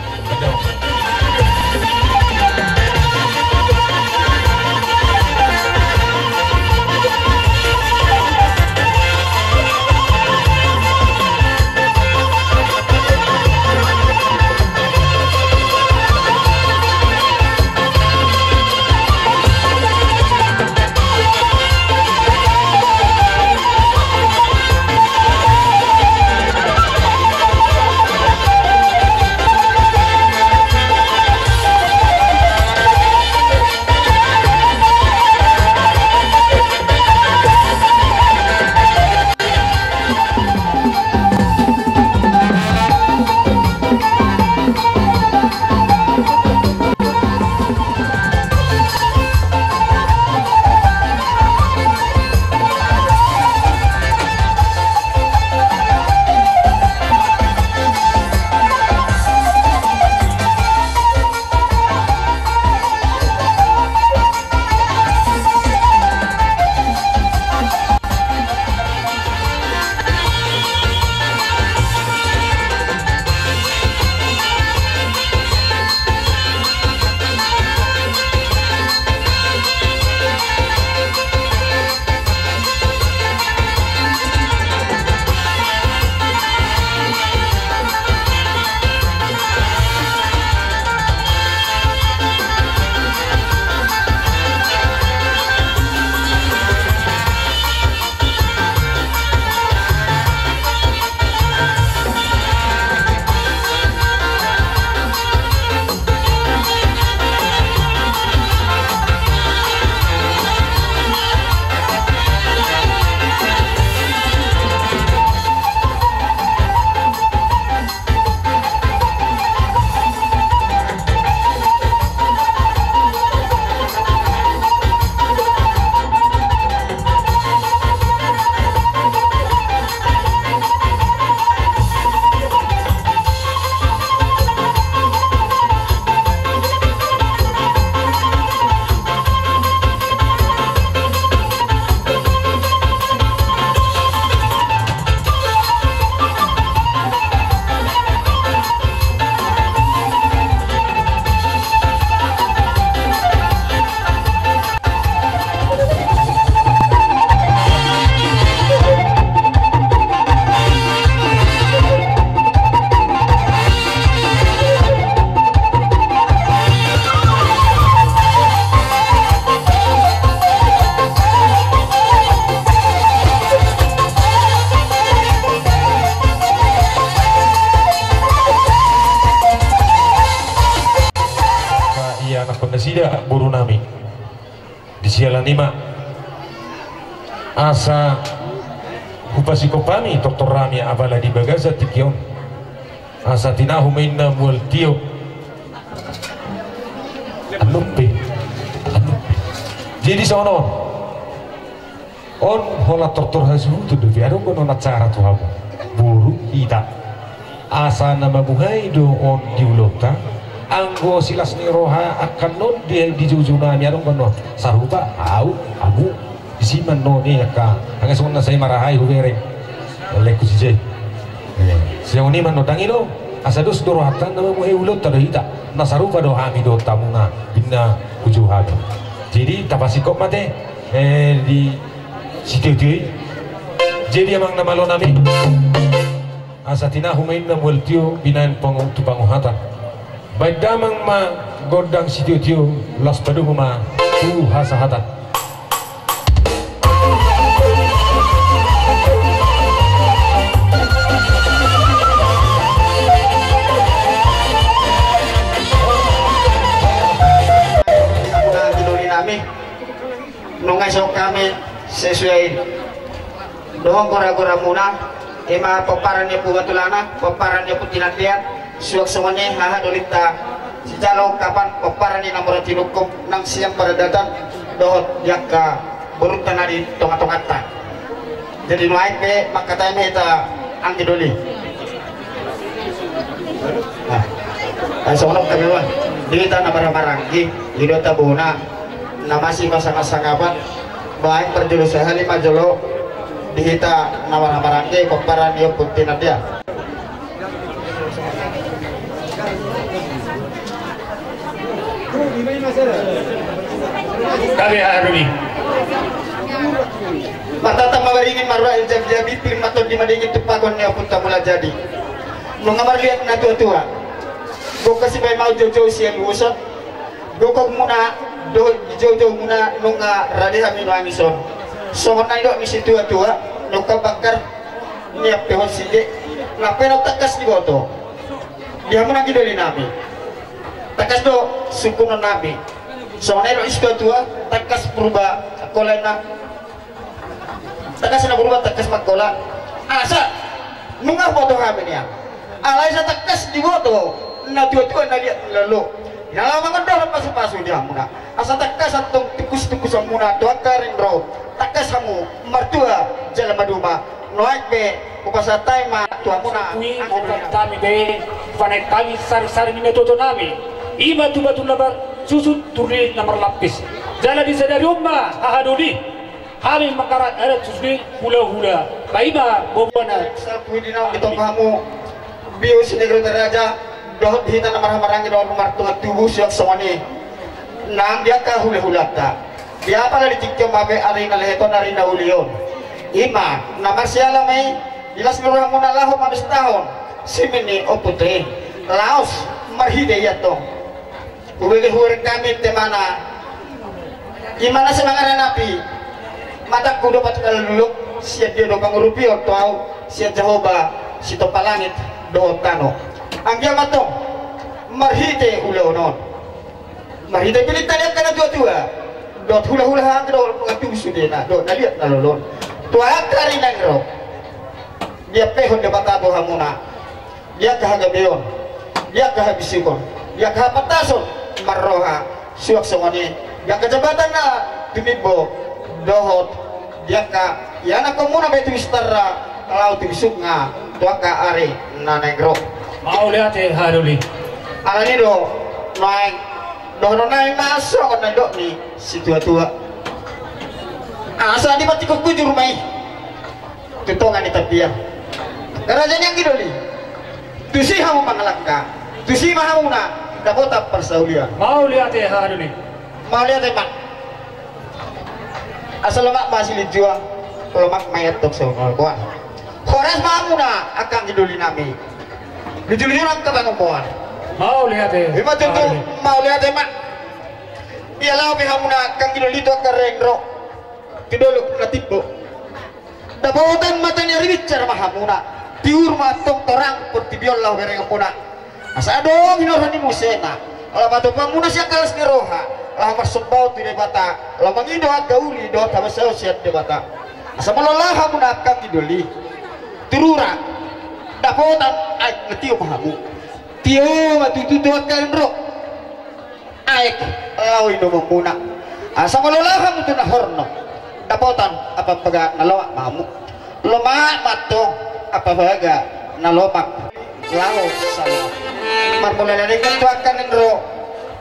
Ima asa hupasikop hami tortor nami apala di bagasan tingki on. Asa tinahu ma inna mual tio. Annon pe. Annon pe. Jadi songon on. On holan tortor hasuhuton dope, adong do on acara tu hamu. Boru hita. Asa na mamuhai do on di ulaonta. Anggo silas ni roha angka on di, di joujou nami adong do on. Sarupa, au, amu, disi ma on i angka. Angka songon na sai marahai hubereng. Lelengku si Jai. Songon i ma on dang i do. Asa dos do rohanta na mamuhai ulaonta do hita. Na sarupa do hami dohot hamuna. Inna hujou hami. Jadi tapasikop ma te. Eh, di sitiotio i. Jadi amang na malo nami. Asa tinahu ma inna mual tio binahen pangu-, tu panguhatan. Baen damang ma gondang sitiotio, laos padomu ma tu hasahatan. Nunga isok hami sesuai dohot gora-goramuna, ima pomparan ni Ompu Batulana, pomparan ni Ompu Tinandian, suang songon i haha dolinta sijalo ungkapan pomparan ni na mura tinungkun nang sian paradatan dohot di angka borunta na di tonga-tonganta. Jadi nuaeng pe mangkatai ma hita anggi doli. Nah, ai songon on hami ma di hita na marhahamaranggi, i do tabona na masih pasangasangapan, baen parjolo sahali ma jolo di hita na marhahamaranggi pomparan ni Ompu Tinandian. Gabe aha doni. Martata ma baringin marroha i jabi-jabi, pir ma tondi madingin tumpahon ni Ompunta Mulajadi. Nunga marliat na tua-tua. Gokhon sibahen ma joujou sian uson. Gokhonmuna dohot joujoumuna nunga rade hami nuaeng i son. Songon na nidok ni situa-tua, nunga banggar niampehon sinde. Nang pe na tangkas diboto. Di hamu na anggi doli nami. Tangkas do sungkunon nami. Songon na nidok ni situa-tua, tangkas Purba Kola na. Tangkas na Purba, tangkas Mangkola. Asa nunga huboto hami nian. Alai asa tangkas diboto na tua-tua na liat na lolo. Di na laho mangan dohot pasu-pasu di hamuna. Asa tangkas antong tungkus-tungkusanmuna tu angka ari na ro. Tangkas hamu martua jala maduma. Nuaeng pe hupasahat hami ma tu hamuna. Ui, anggo hami be, panaek hami sari-sari ni na tua-tua nami. Ima tu batu na marsusut, tu ri na marlapis. Jala di sadari on ma haha doli. Hami mangkarak adat sude hula-hula. Paima boboana. Sapu di naung di tonggo hamu. Bius negeri teraja. Dohot di hita na marhahamaranggi dohot martonga tubu suang songon i. Nang di angka hula-hulanta. Di apala di tingki on ma be ari na lehet on ari na uli on. Ima na marsiala ma i. Di las ni rohamuna laho mabestahon simin ni ompunta i. Laos marhite i antong. Hubege hubereng hami temana. Ima na sai mangaranapi. Matangku dope tu halak dolok, sian dia do pangurupion tu ahu, sian Jahowa sitompa langit dohot tano. Anggiat ma antong marhite ulaon on. Marhite pilinta ni angka na tua-tua. Dohot hula-hula hami dohot na tubu sudena, dohot na liat na lolo on. Tu angka ari na naeng ro. Diampehon Debata tu hamuna. Di angka hagabeon, di angka habisuhon, di angka hapantason, marroha, suang songon i, di angka jabatan na tumimbo, dohot, di angka, ianakhonmuna be tu bistarna, laho tu bisukna, tu angka ari na naeng ro. Mauliate haha doli. Alani do, nuaeng, dohonon nami ma songon na nidok ni situa-tua. Asa dipatikuk bujur ma i. Tu tonga ni tapian. Raja ni anggi doli. Tusi hamu mangalangka. Tusi ma hamuna dapotan parsaulian. Mauliate haha doli. Mauliate ma. Asa lomak ma silinjuang, lomak ma i antong sipangomoan. Horas ma hamuna angka anggi doli nami. Luju-luju angka pangomoan. Mauliate. Ima tutu, mauliate ma. Ia laho pe hamuna angka anggi doli tu angka ari na ro. Tu dolok na timbo. Dapotan mata ni ari binsar ma hamuna. Tiur ma antong torang portibi on laho berengonmuna. Asa adong hinorhon ni musena. Ala patupaonmuna sian las ni roha. Laho marsomba tu Debata, laho mangido angka uli dohot habasaon sian Debata. Asa molo laho hamu na angka anggi doli, tu rura, dapotan aek na tio ma hamu. Tio ma tutu tu angka naeng ro aek laho inomonmuna. Asa molo laho hamu tu na horno, dapotan apambaga na lomak ma hamu. Lomak ma antong apambaga na lomak. Laho salomak. Marmula na denggan tu angka naeng ro,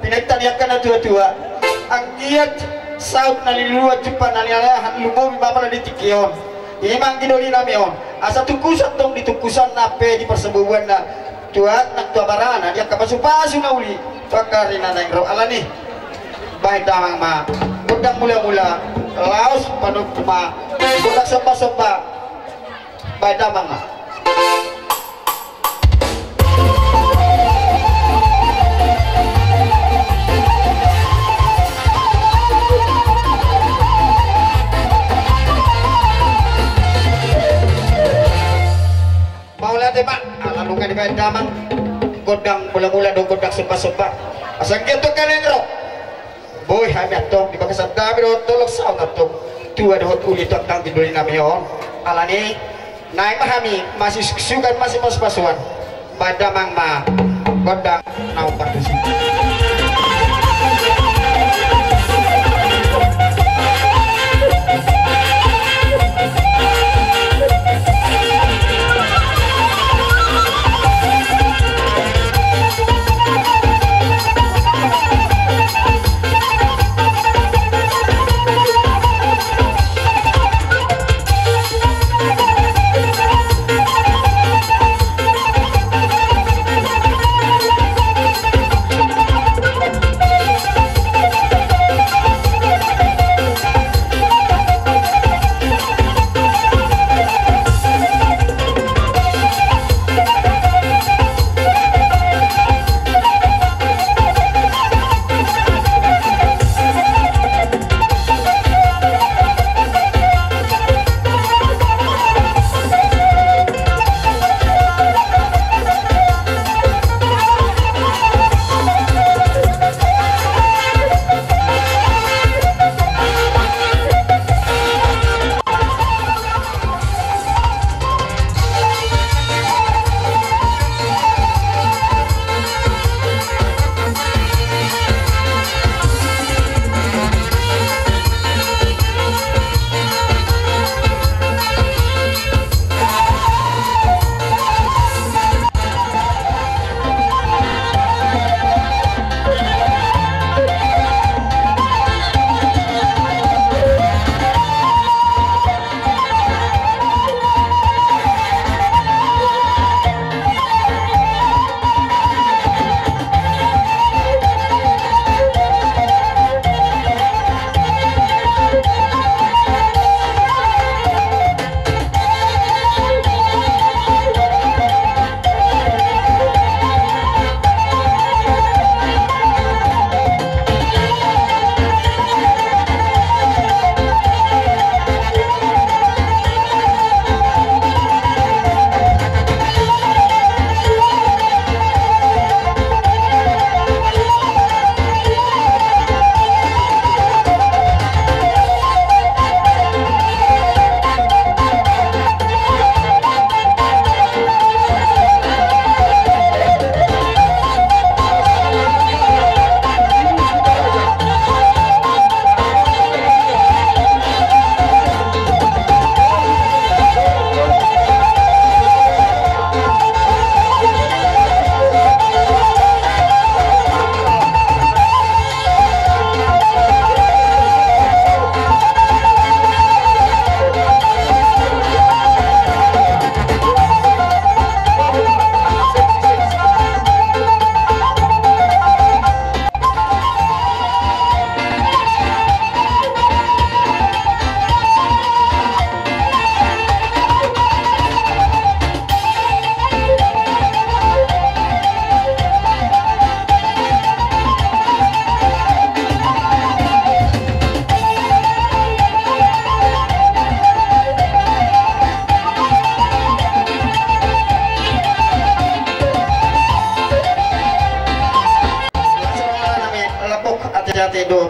pinainta ni angka natuatua. Anggiat saut na niluluan, jumpang na nialahan, lumobi ma apala di tingki on. I ma anggi doli nami on. Asa tungkusan tong di tungkusanna pe di parsabuabuanna. Tu anak tu abarana, di angka pasupasu na uli tu angka ari na naeng ro. Alani, bahen damang ma gondang mulamula, laos panungkun ma gondang sombasomba. Bahen damang ma. Mauliate ma, ala nunga dibahen damang gondang mulamula dohot gondang sombasomba. Asa anggiat tu angka naeng ro, boi hami antong di bagasan dame dohot dolok saut antong, tua dohot uli tu angka anggi doli nami on. Alani, naeng ma hami masisuksukan, masipasupasu. Bahen damang ma gondang na umpat tusi.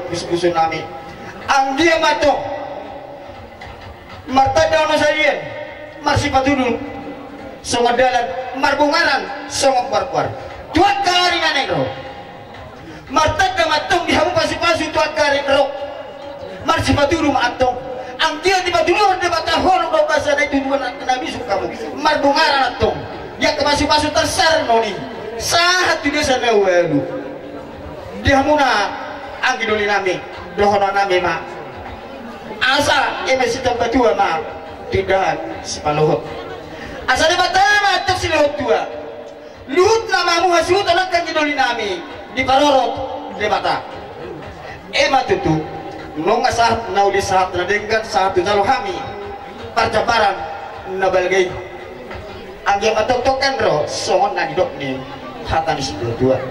Pusu-pusu nami. Anggiat ma antong martanda onom sarian, marsipatudu songon dalan, marbungaran songon boarboar tu angka ari na naeng ro. Martanda ma antong di hamu pasu-pasu tu angka ari na ro. Marsipatudu ma antong. Anggiat dipatuduhon Debata holong dohot basa na i tu tuan na bisuk hamu. Marbungaran antong di angka pasu-pasu tarsarno ni sahat tu desa na ualu. Di hamuna anggi doli nami, dohonon nami ma, asa eme sitambatua ma tu indahan sipaluhut. Asa Debata ma antong silehon tua. Luhut nama hamu hasuhuton angka anggi doli nami, diparorot Debata. Ema tutu, nunga sahat na uli, sahat na denggan, sahat tu jalo hami parjambaran na balga i. Anggiat ma tongtong ro songon na nidok ni hata ni situa-tua.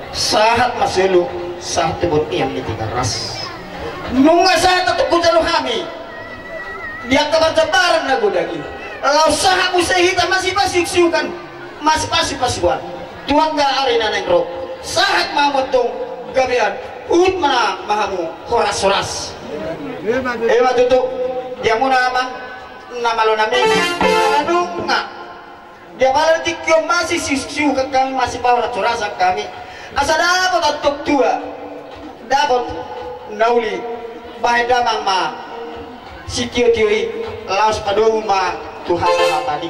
Sahat ma solu, sahat tu bontean ni Tigaras. Nunga sahat na tongtong jalo hami di angka parjambaran na godang i, laos sahat muse hita masipasiuk-siukan, masipasup-pasupan tu angka ari na naeng ro. Sahat ma hamu antong gabean, huhut ma hamu horas-horas. Ema tutu, di hamuna amang na malo nami, nunga di apala tingki on masisiuk-siukan hami, masipahoras-horasan hami, asa dapot antong tua, dapot na uli, bahen damang ma sitio-tio i, laos padomu ma tu hata-hata ni.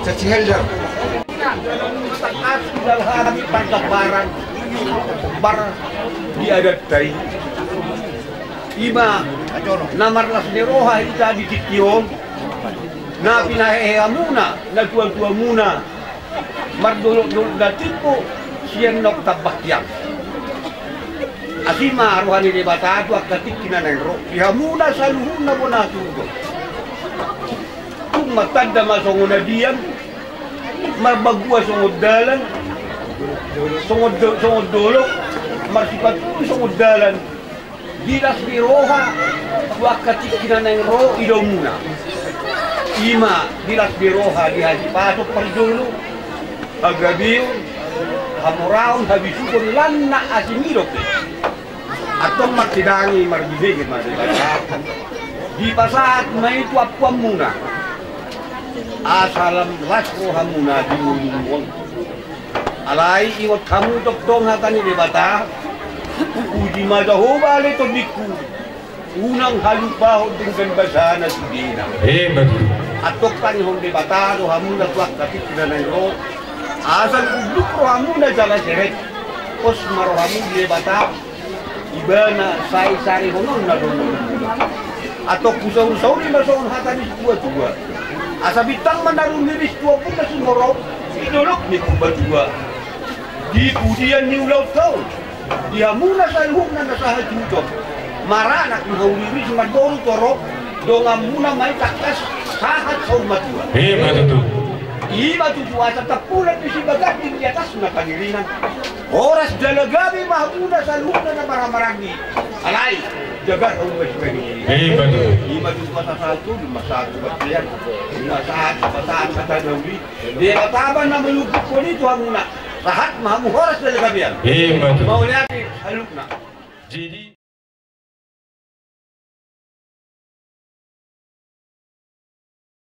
Caci Helder. Caci Helder. Parjambaran bar di adat i. Ima na marlas ni roha hita di tingki on, na pinahehe hamuna, natua-tuamuna, mardolok-dolok na timbo sian na tambak tiang. Asi ma roha ni Debata tu angka tingki na naeng ro, di hamuna saluhutna bona hasuhuton. Tung martanda ma songon adian, marbagua songon dalan, songon do-, songon dolok, marsipatudu songon dalan. Di las ni roha tu angka tingki na naeng ro idaonmuna. Ima di las ni roha di hasipason parjolo, hagabeon, hamoraon, habisuhon, lan na asing i dope. Antong marsidangi marbinege ma Debata, dipasahat ma i tu ampuanmuna, asa lam las rohamuna di ngolungol. Alai ingot hamu tongtong hata ni Debata: Puji ma Jahowa ale tondingku, unang halupahon denggan basana sudena. Ima tutu. Antong tangihon Debata do hamuna tu angka tingki na naeng ro, asa lukluk rohamuna jala serep, pos ma rohamu di Debata. Ibana sai sarihononna do. Antong husaur-sauri ma songon hata ni situa-tua: Asa bintang ma na rumiris tu ombun na sumorop di dolok ni Purbatua, di pudian ni ulaonta on, di hamuna saluhutna na sahasuhuton, maranak ma hauriris, marboru torop, donganmuna ma i tangkas sahat saur matua. Ima tutu. Ima tutu, asa tampulan ni sibagas di atasna pangiringan. Horas jala gabe ma hamuna saluhutna na marhahamaranggi. Alai jaga hamu ma sibagas. Ima tutu. Ima tutu, asa sahat tu, ima sahat tu bagas. Ima sahat, ima sahat, sahat na uli. Debata ma na manungkuphon i tu hamuna. Sahat ma hamu horas jala gabean. Ima tutu. Mauliate saluhutna. Jadi